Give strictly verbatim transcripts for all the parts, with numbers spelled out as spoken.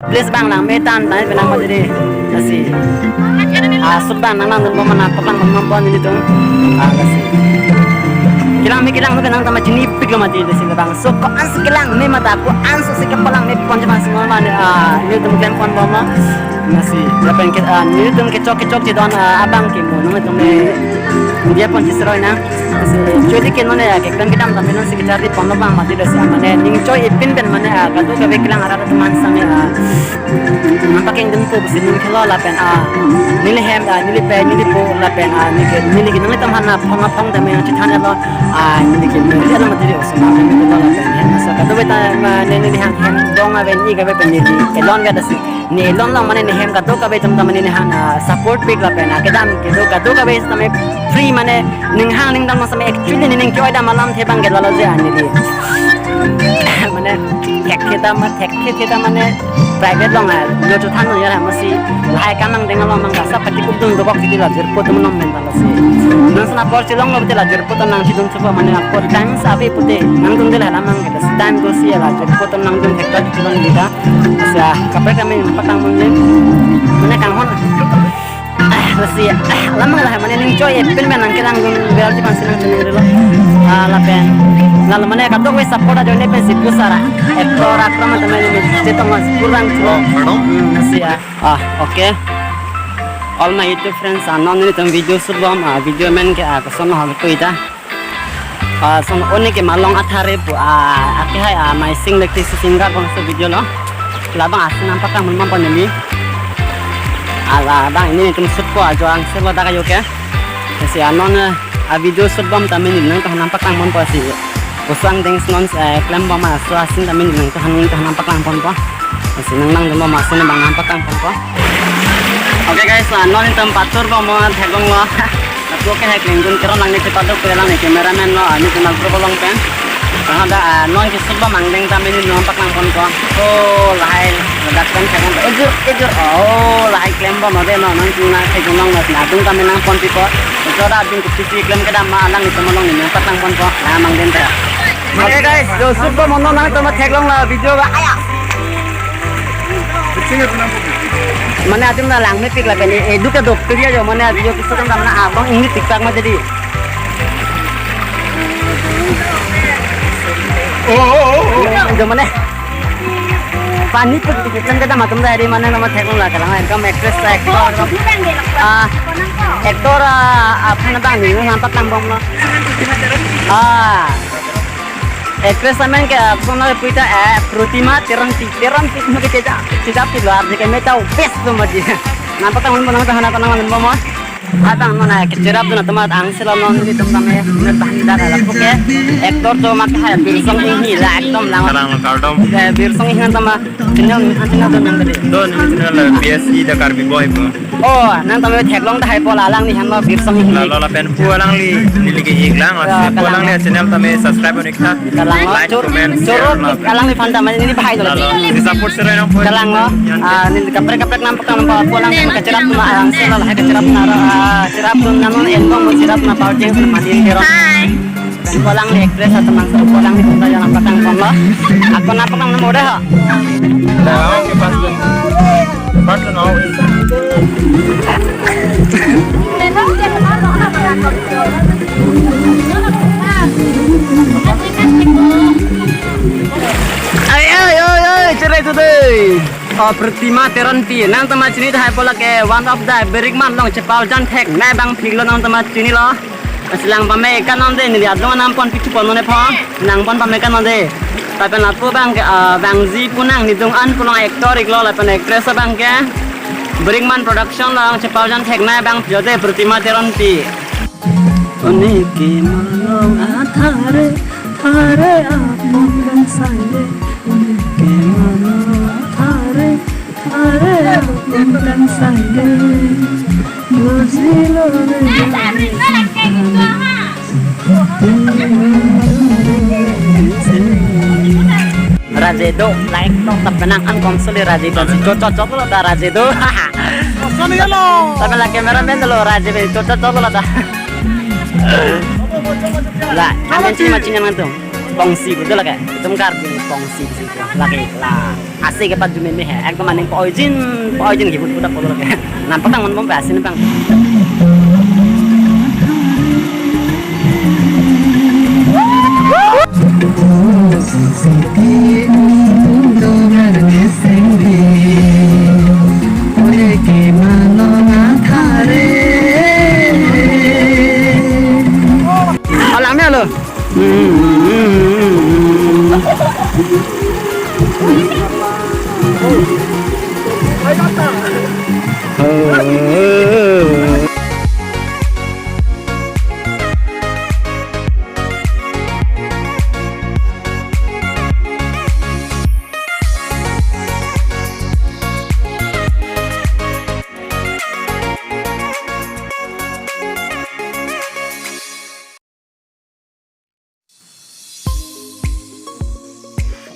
Please bang langme tangte penang mati dei. Lasi. Ah, shoot bang nang nangdunbom ma nangpaklangbom ma nangpon nelitum. Ah, lasi. Kelang me kelang me nang tama chinipiklo mati lasi bang. So ko-an si kelang me mata ko-an so si kepalangme ponji bang si mo mane, ah, nelitum klemponbom ma. Lasi. Lapen ke, ah, nelitum kechok kechok chedon, ah, abang ke mo nangtum le. Dia pon chisroi nang. Lasi. Jodi ke non ya keklem kedam tame non si kecharli ponlo bang mati lasi mane ning choi ipin pen mane, ah, kadokave kelang arat atum an same, ah, nangpakengdunpo pusi ning kelo lapen, ah, neli hem, ah, neli pe, neli po lapen, ah, neli ke, neli ke nangli tam hana phong phong tame nangchethan lo, ah, neli ke neli alam materi osoma neli lo lapen hem asa kadokave ta, ah, ne neli hang hem dong ave ne ik ave pen neli elon ave lasi ne elon long mane ne hem kadokave atum ta mane ne hana support pik lapen, ah, kedam kedo kadokave tame free mane ning hang ning dam same actually ne ning ke-oi dam alamthe bang ke lalo je ani di. Mane thek theta ma thek theta mane private long a lo chothan lo ya masi lahai kam nangdeng along mang kasa pati kuk dun dobok titi la jirpo atum non men ta lasi. Non sana apor chelonglo te la jirpo atum nangchedun chupo mane apor time sa ave pute nangdunde la hala mang ke lasi time do si la jirpo atum nangdun thek ta chelong di ta. Lasi kaprek kami patang mun je. Mane kanghon. Ah, lasi, ah, lamang lah, mane ning choi ipin pen nangkelangdun berarti pensi nangdun relo. Ah, lapen. Lalu mane kadokave support ajoine pensi pusara. Actor aktor mane teman ini cetong mas kurang chulo. Hmm, lasi ya. Ah, okay. All my YouTube friends, ah, non nelitum video shoot bom, ah, video men ke, ah, koson hal ko ita. Ah, son one ke Malong Athare pu, ah, ake hai, ah, Maising Lekti si singer bang so video lo. Labang asin nangpaklang mun mampo neli. Ala bang ini nelitum shoot ko ajo angselo dak ajo ke. Lasi anon, eh, a video shoot bom tame neli nangkethan nangpaklang mampo si. Kosang deng non, eh, klem bom aso asin tame neli nangkethan nangkethan nangpaklang ponpo. Lasi nang nangdunbom asin bang nangpaklang ponpo. Okay guys, ah, non nelitum patur bom mo theklonglo. Lapu ke hai klengdun keron lang ne chepaduk pe lang ne cameraman lo, ani kenal pro bolong pen. Karena da, ah, non ke shoot bom angdeng tame neli nangpaklang ponpo. Oh, lahai, ladak pen khan ejur, ejur. Oh, lahai klem bom ave non, non chuna theklong lo, na dung tame nangpon pipo. Ejur da dung ke sisi klem kedam ma alanglitum along neli nangpaklang ponpo. Nah, mangden ta. Okay guys, jo shoot bom non nangtum theklonglo video ba. Aya. Mane atum ta langmepik lapen e, eduk ta dopik ya jo, mane video kisah kan mana abang ini TikTok ma jadi. Oh, oh, oh, oh. Jo mane. Pani pik pik kan kata matum tadi mane nama theklonglo kalang kam actress actor. Ah, actor, ah, apa na bang ni nangpaklang bomlo. Ah. Actress amen ke, ah, kona puita, eh, Protima Teronpi, Teronpi, no ke ceja, ceja pilo arje ke me tau best lo maji. Nangpaklang mun nangkethan nangkethan mun mo. Abang non, eh, kecherapdun atum angselo non nelitum tame, ne tahan dak ala puke. Actor to mak hai Birsong Inghi la ekdom lang. Kalang lo kardom. Eh, Birsong Inghi tama, channel, channel do nang tadi. Do nang channel, eh, B S E The Karbi Boy po. Oh, nang tame theklong tahai po la alangli henlo Birsong Inghi. Lalo lapen pu alangli neli ke ik lang, oh, si pu kalang alangli channel tame subscribe onik tha. Kalang lo, like, chur-, comment, choro share, love. Alangliphan tame neli bahai dolo. Lalo, di support sir nang pu. Kalang lo, ah, neli kaprek kaprek nangpaklang po pu alang kacherap ma angselo, hai kacherap na, ah, cherapdun nang non enbong mo cherap na pau jeng mati kero. Hai. Pen pu alangli actress atau nang seru pu alangli pun tayo nangpaklang ponlo. Ako nangpaklang nang udah ha. Nah, oke, pas tuh. Pas tuh, nah, oke. Ay, ay, ay, ay, cerai tuh deh. Oh, Protima Teronpi. Nangtum chinitha hai po lake one of the Birikman along chepau jan thek. Nai bang phiklo nangtum chinilo. Lasi lang pame kan non de neli adung nangpon pik thupo non ne pho. Nangpon pame kan non de. Lapen lapu bang ke, ah, bang ji punang nidung an pulang actor iklo lapen actress bang ke. Birikman Production along chepau jan thek nai bang pio de Protima Teronpi. Onike Malong Athare, thare apon kan saile. Onike Malong Athare, thare apon kan saile. Bujilo re. Rajedo, like nong tap kenang an konsol Rajedo si cocok cocok lo ta Rajedo. Konsol ya lo. Tapi la cameraman lo Rajedo cocok cocok lo ta. La, amen cini macam yang ngantung. Kongsi betul lah kayak. Itu mengkar. Kongsi si ko lake la ase ke pat jume me he ekdom aning poijin poijin ke put put apot lake. Nampak tang mon bom pa asin tang. Alang me alo.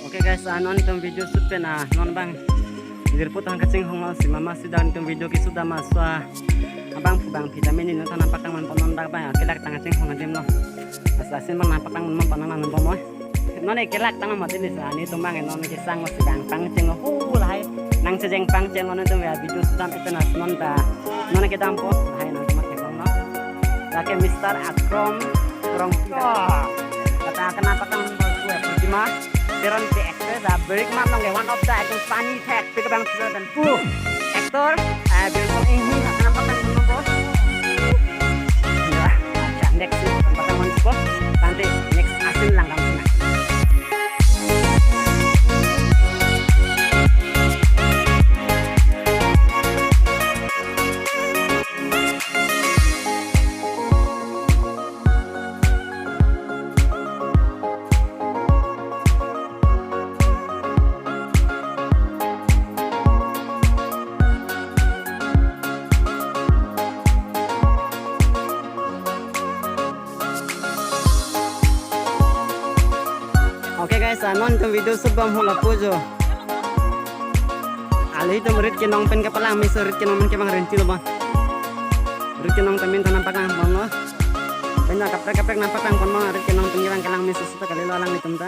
Oke guys, ah, non itum video shoot pen, ah, non bang jirpo tang kachinghon lo si mama si dan itum video ke shoot dam aswa abang pu bang phi dam ini non than nampak tang man pon non dak bang akelak tang kachinghon adim lo. Asa asin bang nampak tang man pon nang nang bom oi. Non e kelak tang mati ni sa ni tum bang non kesang lo si bang pangcheng lo hu lahai nang chejeng pangcheng lo non itum ya video shoot dam pen as non ta non kedam po lahai nang tum theklong lo. Lake Mister Akrom Rong. Kata kenapa kan kue Fatima Peron P X da break man nong one of the actor funny tag pik bang Peron dan pu actor eh Bilkong Inghi kenapa kan menunggu. Ya, cantik sih tempat yang manis kok. Nanti next asin lang kami. Okay guys, ah, non itum video shoot bom hula pujo. Alohi itum rit kenong pen kepalang miso rit kenong pen kepang renti lo bang. Rit kenong temin than nampak lang bom lo. Pen kaprek kaprek nampak lang bom lo rit kenong pen kepang kelang miso suta kali lo alanglitum ta.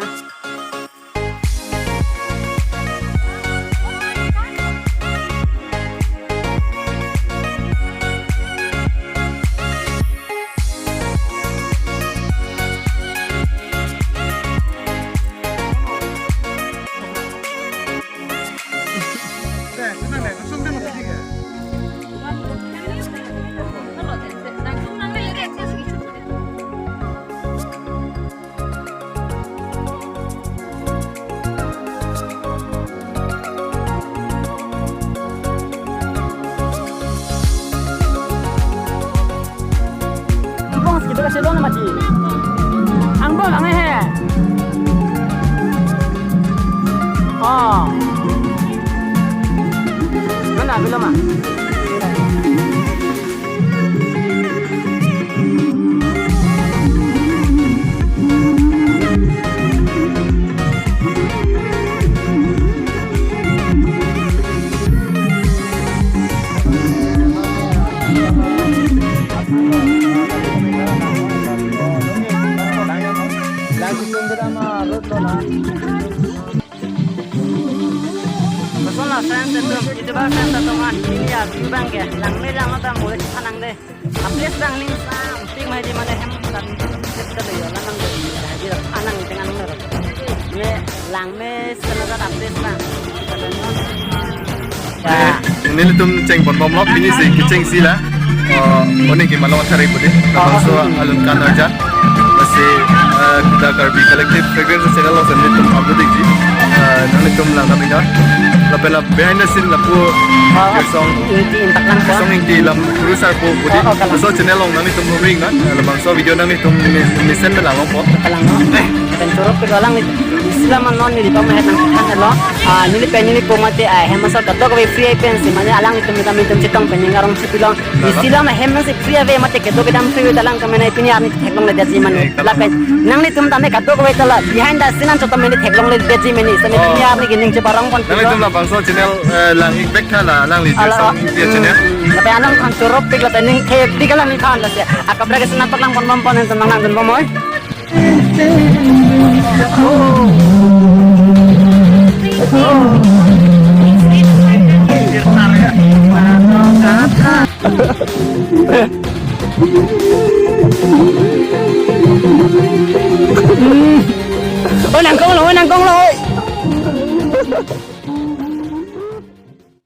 Angbong si kita kasih dong mati. Angbong lang eh. Oh. Mana belum ah? Lason la friends atum, ito ba friends atum an, ini ya, view bang ke, langme lang lo ta mulai sana de. A place bang ning sa, pik mai di mane hem tan, set ka de yo, lanang de, di anang tengan mer. Ne langme sana da a place bang. Ya. Nelitum cheng pon bom lo, pini si kecheng si la. Oh, oning ke Malong Athare pudi. Oh, labangso oh. Alun Kan Arjan. Lasi, eh, kita Karbi Collective Fragrance channel along si nelitum upload ikji. Eh, nanglitum lang kami dah. Lapen la behind the scene lapu Oh, Kirsong, Ingti Intak lang po. Kirsong Ingti lam producer po pudi. Oh, oh, kalang. Laso channel along nanglitum humring na. Eh, labangso video nanglitum mi-, mesen me lang po. Kalang no. Pen choro pe kalang ni. Sila man non neli pam het nangthan lo. Ah, neli pen neli po mate, ah, hem asor kadokave free pen si mane alanglitum kami tum chetong pen ning arong si pilong. Isi lam hem si free ave mate kedo kedam free ave ta lang kami nai pini arni theklongledetji mane. Lapen nanglitum tame kadokave ta la behind the scene an chotom mane theklongledetji mane. Sami Oh. pini arni ke ning cheparong pon Nanglitum pilong. Labangso channel, eh, lang ik bek tha la, alangli Alo, Kirsong Ingti channel. Hmm. Lapen alangliphan choro pik lapen ning thepik alangliphan lasi. Akaprek ke sana paklang pon bom pon enton nang nang dun bom oi. Oh, nangkong lo, nangkong lo.